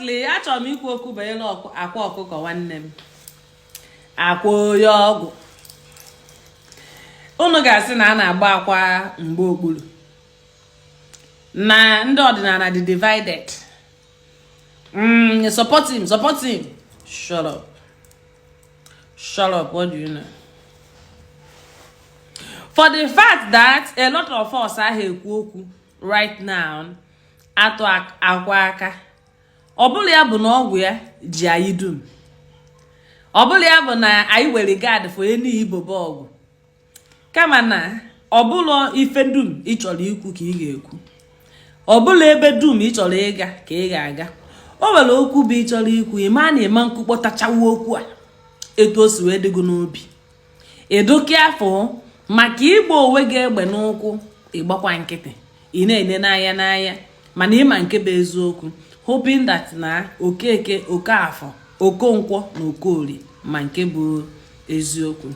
Honestly, achọrọ m ikwu okwu banyere Akwa Ọkụkọ nwanne m, Akwa onye ọgwụ. Unu ga-asị na a na-agba akwa mgbe okpuru na ndị ọdịnala dị divided. Support him, support him. Shut up, shut up. What do you know? For the fact that a lot of us ahụ ekwu okwu right now atụ Akwa aka, ọ bụla ya bụ na ọgwụ ya ji anyị dum, ọ bụla ya bụ na anyị were regard for any Igbo bụ ọgwụ, kama na ọ bụla ife dum ị chọrọ ikwu ka ị ga-ekwu, ọ bụla ebe dum ị chọrọ ịga ka ị ga-aga. O nwere okwu bụ ị chọrọ ikwu, ịma na ịma nkukpọtachawa okwu a etu o si wee dị gị n'obi. Ịdụka afọ maka igba onwe gị egbe n'ụkwụ, ịgbakwa nkịtị, ị na-ene n'anya n'anya, mana ịma nke bụ eziokwu, hoping that na Okeke, Okafọ, Okonkwo na Okorie ma nke bụ eziokwu.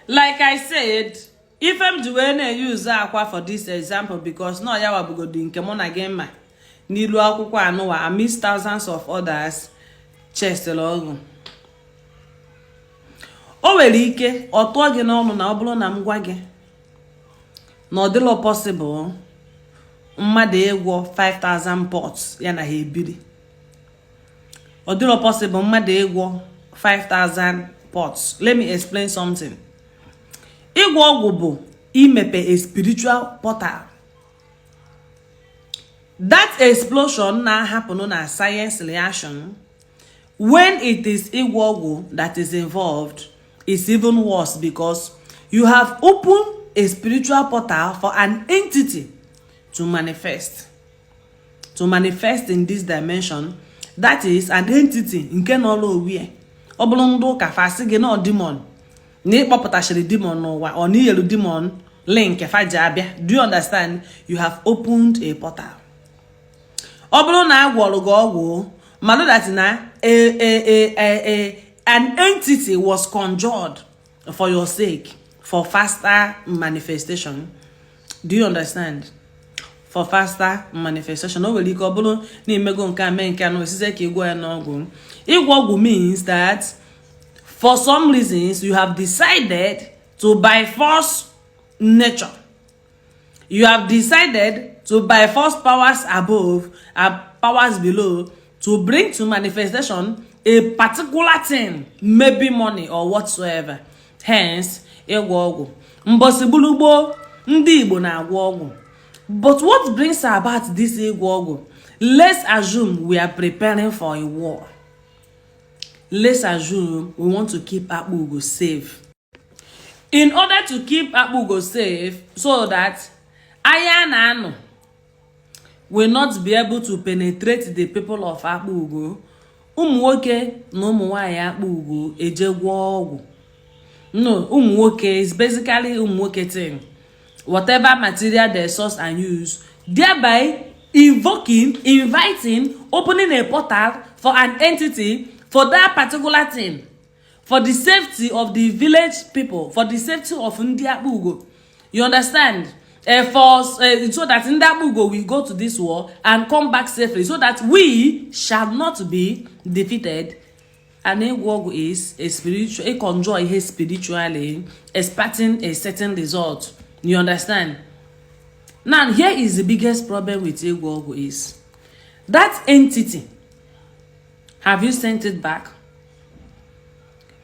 Like I said, ife m ji wee na-use Akwa for this example because na ya wabugodi nke mụ na gị ma n'ilu akwụkwọ anụwa amidst thousands of others chesịrị ọgụ. O nwere ike ọ tụọ gị n'ọnụ na ọ bụrụ na m gwa gị na ọ dịlọ possible mmadụ ịgwọ 5000 pots ya na ha ebiri, ọ dịlọ possible mmadụ ịgwọ 5000 pots. Let me explain something. Ịgwọ ọgwụ bụ imepe a spiritual portal. That explosion na-ahapụnụ na science reaction when it is ịgwọ ọgwụ that is involved is even worse, because you have opened a spiritual portal for an entity to manifest in this dimension. That is an entity nke nọrọ onwe ya. Ọ bụrụ ndị ụka, fasị gị nọ demon, na ịkpọpụtachiri demon n'ụwa, ọ na iyelu demon link fa ji abịa. Do you understand? You have opened a portal. Ọ bụrụ na a gwọrọ gị ọgwụ, malụ that na a an entity was conjured for your sake, for faster manifestation. Do you understand? For faster manifestation. O nwere ike ọ bụrụ na imego nke a, mee nke a, na osise ka ịgwọ ya n'ọgwụ. Ịgwọ ọgwụ means that for some reasons you have decided to by force nature, you have decided to by force powers above and powers below to bring to manifestation a particular thing, maybe money or whatsoever. Hence ịgwọ ọgwụ. Mbọsị gburugboo, ndị Igbo na-agwọ ọgwụ. But what brings about this ịgwọ ọgwụ? Let's assume we are preparing for a war. Let's assume we want to keep Akpugo safe. In order to keep Akpugo safe, so that agha na-anụ will not be able to penetrate the people of Akpugo, ụmụ nwoke na ụmụ nwanyị Akpugo eje gwọọ ọgwụ. No, ụmụ nwoke is basically ụmụ nwoke thing. Whatever material they source and use, thereby invoking, inviting, opening a portal for an entity for that particular thing, for the safety of the village people, for the safety of ndị Akpugo. You understand? For so that ndị Akpugo will go to this war and come back safely, so that we shall not be defeated. And ịgwọ ọgwụ is a spiritual, a conjure ihe spiritually, expecting a certain result. You understand? Now, here is the biggest problem with ịgwọ ọgwụ is that entity, have you sent it back?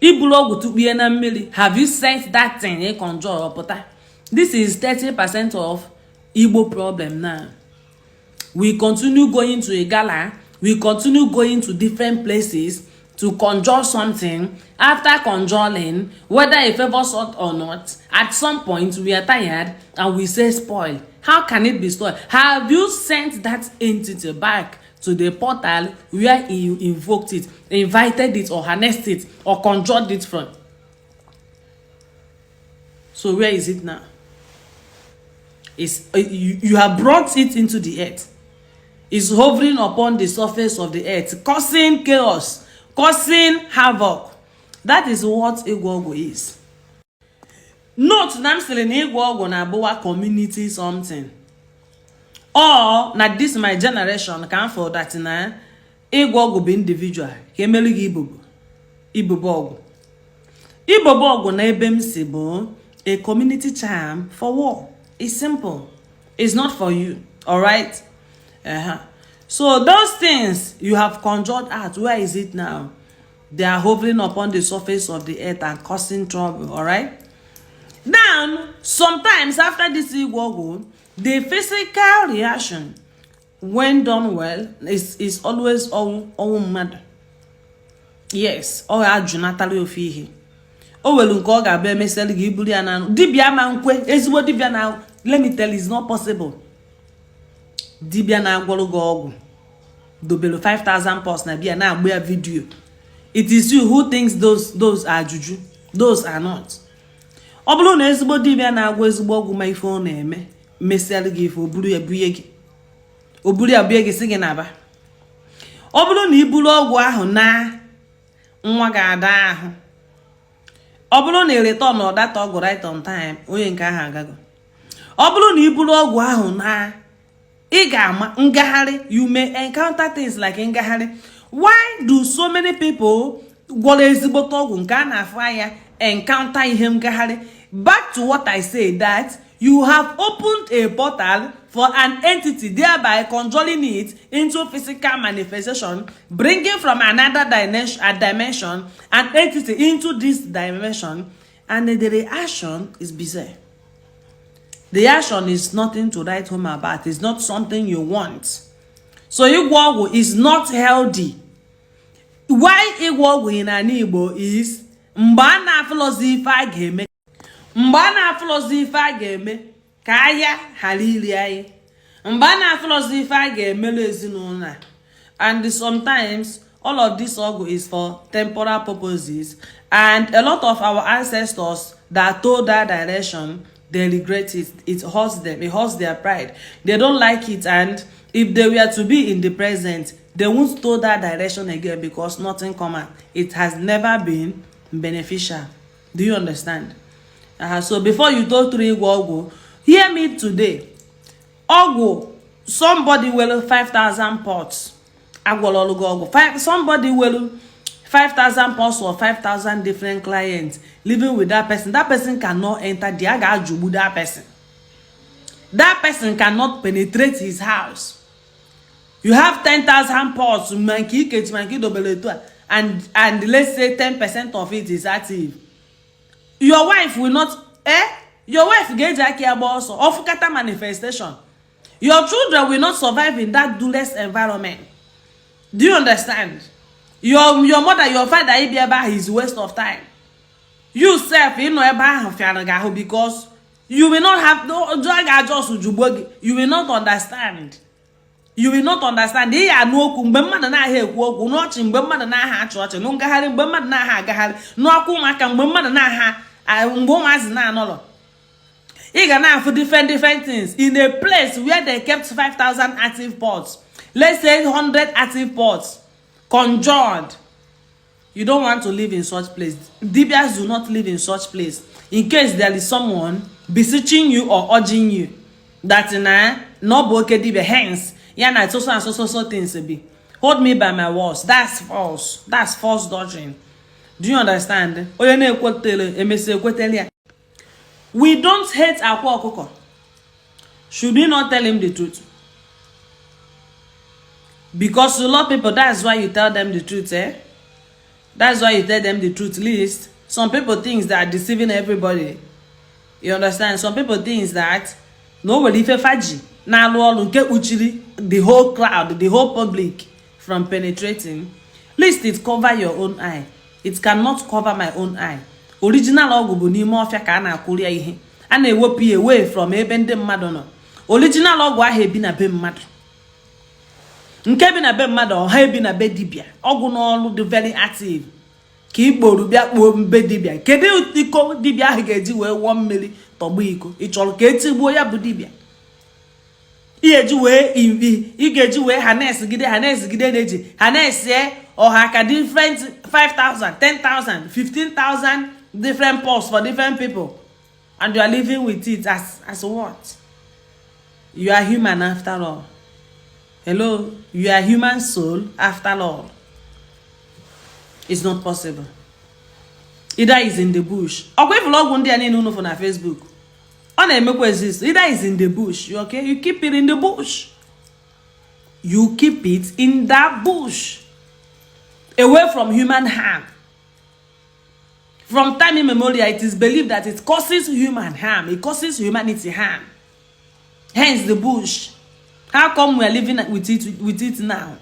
Iburu ọgwụ tukpie na mmiri, have you sent that thing ị conjure pụta? This is 30% of Igbo problem now. We continue going to Igala, we continue going to different places to conjure something. After conjuring, whether e favours us or not, at some point we are tired and we say spoil. How can it be spoiled? Have you sent that entity back to the portal where you invoked it, invited it, or harnessed it, or conjured it from? So where is it now? You have brought it into the earth. It's hovering upon the surface of the earth, causing chaos, causing havoc. That is what ịgwọ ọgwụ is. Note na m sịrị na ịgwọ ọgwụ na-abụwa community something. Or na this my generation ka m fụ that na ịgwọ ọgwụ bụ individual ka emelu gị ibobo ibobo ọgwụ. Ibobo ọgwụ na ebe m si bụ a community charm for war. It's simple. It's not for you. Alright? So those things you have conjured out, where is it now? They are hovering upon the surface of the earth and causing trouble. Alright? Now, sometimes after this ịgwọ ọgwụ, the physical reaction, when done well, is always ọnwụ, ọnwụ mmadụ. Yes, ọ ga-ajụnatara ofe ihe o nwere nke ọ ga-abịa emesịrị gị iburu ya na dibịa ma nkwe ezigbo dibịa na, let me tell you, it's not possible. Dibịa na-agwọrọ gị ọgwụ dobere 5000 pots na bịa na-agba ya video. It is you who thinks those are juju. Those are not. Ọ bụrụ na ezigbo dibịa na-agwọ ezigbo ọgwụ ma ife ọ na-eme mesịrị gị ife o buru ya bunye gị, o buru ya bunye gị sị gị naba. Ọ bụrụ na i buru ọgwụ ahụ na nwa ga-ada ahụ, ọ bụrụ na ị return that ọgwụ right on time, onye nke ahụ agago. Ọ bụrụ na i buru ọgwụ ahụ na ị ga-ama ngagharị, you may encounter things like ngagharị. Why do so many people gwọrọ ezigbote ọgwụ nke a na-afụ anya encounter ihe ngagharị? Back to what I say, that you have opened a portal for an entity, thereby conjuring it into physical manifestation, bringing from another dimension, a dimension, an entity into this dimension, and the reaction is bizarre. The reaction is nothing to write home about. It's not something you want. So ịgwọ ọgwụ is not healthy. Why ịgwọ ọgwụ in ala Igbo is mgbe a na-afụlọzi ife a ga-eme, mgbe a na-afụlọzi ife a ga-eme ka ahịa ghara iri anyị, mgbe a na-afụlọzi ife a ga-emelu ezinụlọ a. And sometimes all of this ọgwụ is for temporal purposes, and a lot of our ancestors that told that direction, they regret it. It hurts them. It hurts their pride. They don't like it, and if they were to be in the present, they won't toe that direction again because nothing come out. It has never been beneficial. Do you understand? So before you go through ịgwọ ọgwụ, hear me today. Ọgwụ, somebody were 5000 pots agwọrọlụ gị ọgwụ, somebody were 5000 pots or 5000 different clients living with that person, that person cannot enter there. A ga-ajụgbu that person. That person cannot penetrate his house. You have 10,000 pots, ma nke ikechi ma nke idobere etu a, and let's say 10% of it is active. Your wife will not, eh, your wife ga-eji aka ya gba ọsọ ọfụkata manifestation. Your children will not survive in that duress environment. Do you understand? Your mother, your father ịbịa ebe ahụ is waste of time. You sef ịnọ ebe ahụ fịara gị ahụ because you will not have no, a ga-ajọs jugbo gị. You will not understand. You will not understand. Ị ya anụ okwu mgbe mmadụ na-ahịa ekwu okwu n'ọchị, mgbe mmadụ na-aha achị ọchị, nụ ngagharị mgbe mmadụ na-aha agagharị, nụ akwa ụmụaka mgbe mmadụ na-aha, mgbe ụmụazị na-anọlọ. Ị ga na-afụ different different things in a place where they kept 5000 active pots, let's say 100 active pots conjured. You don't want to live in such place. Dibias do not live in such place. In case there is someone beseeching you or urging you that na ọ bụ oke dibia, hence ya na so so and so so so things be, hold me by my words, that's false. That's false doctrine. Do you understand? Onye na-ekwetere emesi ekwetele ya. We don't hate Akwa Ọkụkọ. Should we not tell him the truth? Because you love people, that's why you tell them the truth, eh? That's why you tell them the truth. Least some people think that deceiving everybody. You understand? Some people think that na o nwere ife faji na-alụ ọrụ nke kpuchiri the whole crowd, the whole public from penetrating. Least it cover your own eye. It cannot cover my own eye. Original ọgwụ bụ n'ime ọfịa ka a na-akwụrụ ya ihe a na-ewepụ ya away from ebe ndị mmadụ nọ. Original ọgwụ ahụ ebi na be mmadụ, nke bi na be mmadụ ọha ebi na be dibịa. Ọgwụ n'ọlụ dị very active ka ikporu bịa kpuo mbe dibịa. Kedu iko dibịa ahụ ga-eji wee wụọ mmiri tọgbọ iko? Ị chọrọ ka etigbuo ya bụ dibịa? Ị ga-eji wee harness gide, harness gide, na-eji harness ọha ka different 5000, 10,000, 15,000 different posts for different people, and you are living with it as what? You are human after all. Hello, you are human soul after all. It's not possible. Either is in the bush. Ọkwa ifụlụ ọgwụ ndị a niile unu fụ na Facebook, ọ na-emekwa exist. Either is in the bush, you okay, you keep it in the bush, you keep it in that bush away from human harm. From time immemorial, it is believed that it causes human harm, it causes humanity harm, hence the bush. How come we are living with it now?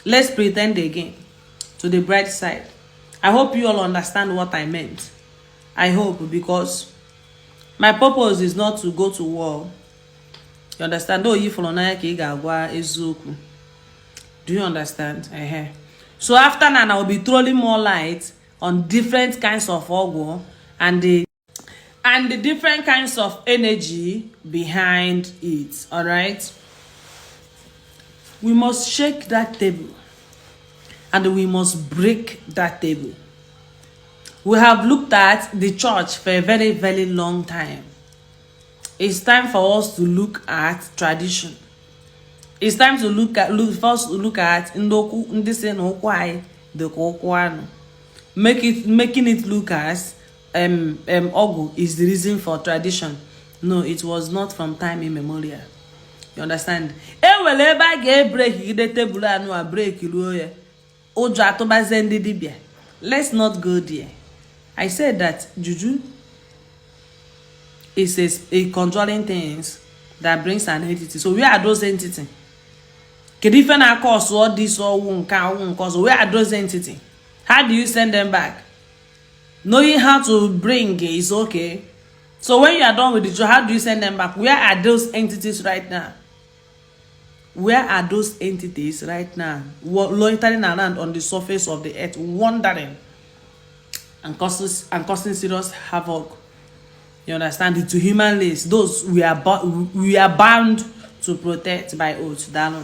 Let's pretend again to the bright side. I hope you all understand what I meant. I hope, because my purpose is not to go to war, you understand? Oyi fụrụ n'anya ka ị ga-agwa eziokwu. Do you understand? So after now, I will be throwing more light on different kinds of ọgwụ and the different kinds of energy behind it. All right, we must shake that table and we must break that table. We have looked at the church for a very, very long time. It's time for us to look at tradition. It's time to look at look first look at ndị okwu ndị si na ụkwụ anyị dị ka ụkwụ anụ, making it look as ọgwụ is the reason for tradition. No, it was not from time immemorial, you understand? E nwere ebe a ga-ebreakgide tebụl anụ a, break ruo ya, ụjọ atụbazie ndị dibịa. Let's not go there. I said that juju is a controlling things that brings an entity. So where are those entity? Kedu ife na-akọ ọsụ this ọwụ nke ọwụ nke ọzọ? Where are those entity? How do you send them back? Knowing how to bring is okay. So when you are done with the job, how do you send them back? Where are those entities right now? Where are those entities right now, loitering around on the surface of the earth, wandering and causing serious havoc, you understand, to human race, those we are bound to protect by oath? Daalụ.